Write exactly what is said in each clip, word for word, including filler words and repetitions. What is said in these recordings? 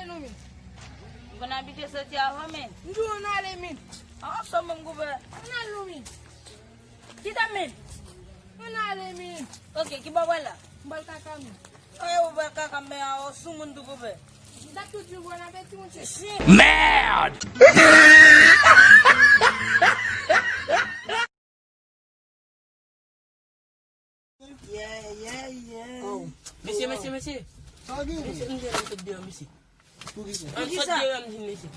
Nou men. M konn abitye soti avan men. M di w ann ale men. An, ansanm m gouvè. Ann al nou men. Kite m men. Ann ale men. Ok, ki bò w pral la? M pral kaka men. An, ou pral kaka men, a, ou sou moun tou gouvè. M t ap tou di w bon apeti monchè. Merde! Yeah, yeah, yeah. Oh. Mesye, mesye, mesye. Sa w gen? Mesye, m di nou sot deyò, mesye. Pou ki sa? An sot deyò, m di mesye.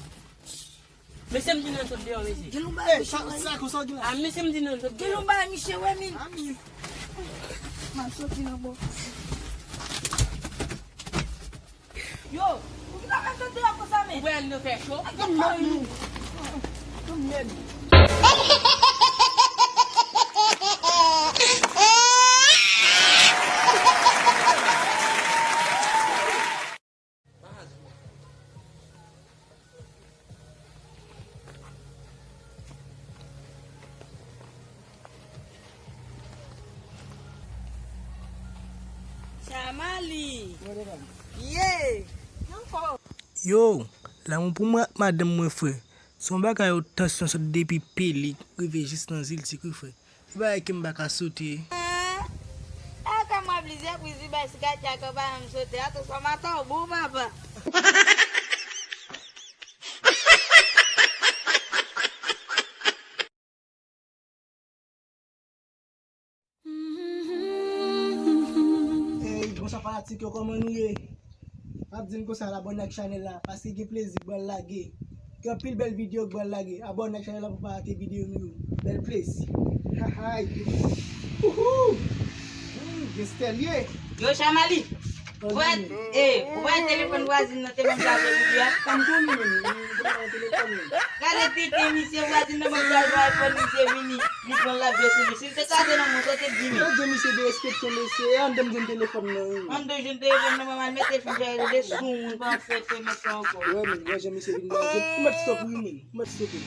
Mesye, m di nou sot deyò, mesye. Gen lou bay misye wè. Sa, sa, konsa w gen la? A, mesye, m di nou sot deyò. Gen lou bay misye wè, min. A, min. M ap soti nan bò. Yo, poukisa w met sot deyò konsa, men? Ou wè ann nan fè cho? Granmèt nou. Granmèt. Chamali. Ye. Yo, lanmou pou mwen ak madanm mwen, frè. Se yon bagay, yon tansyon sot depi Pele rive jis nan Zil Tik wi, frè. Se bagay ke m pa ka sote. Ah, e kòman plizyè prizi bay si Katia ke w pa janm sote a, transfòmatè w bon, papa. Hey, bonswa fanatik yo, kòman nou ye? M ap di n konsa, abòne ak chanèl la, paske gen plezi k pral lage. Gen anpil bèl videyo k pral lage. Abòne ak chanèl la pou w pa rate videyo nou yo. Bèl plezi. Hahay. Wouhou! Hmm, gen stèl ye. Yo, Chamali. Ou wè, eh, ou wè telefòn vwazin nan te ban m chaje pou li a? Sa m konnen, men, m konnen nan telefòn, men. Gade tenten misye, vwazin nan ban m chaje iPhone, misye vini, li pran l ap jwe sou li. Si l te kraze nan men w, sa w te di, men. Gade jan misye derespekte mesye, e anndan m jwenn telefòn nan, wi. Anndan w jwenn telefòn nan, mwen al mete fim chaje, de sou moun, pa fè fè mèt sa ankò. Wè, men, wè jan misye vin nan, ou mèt stop, wi, men, ou mèt stope.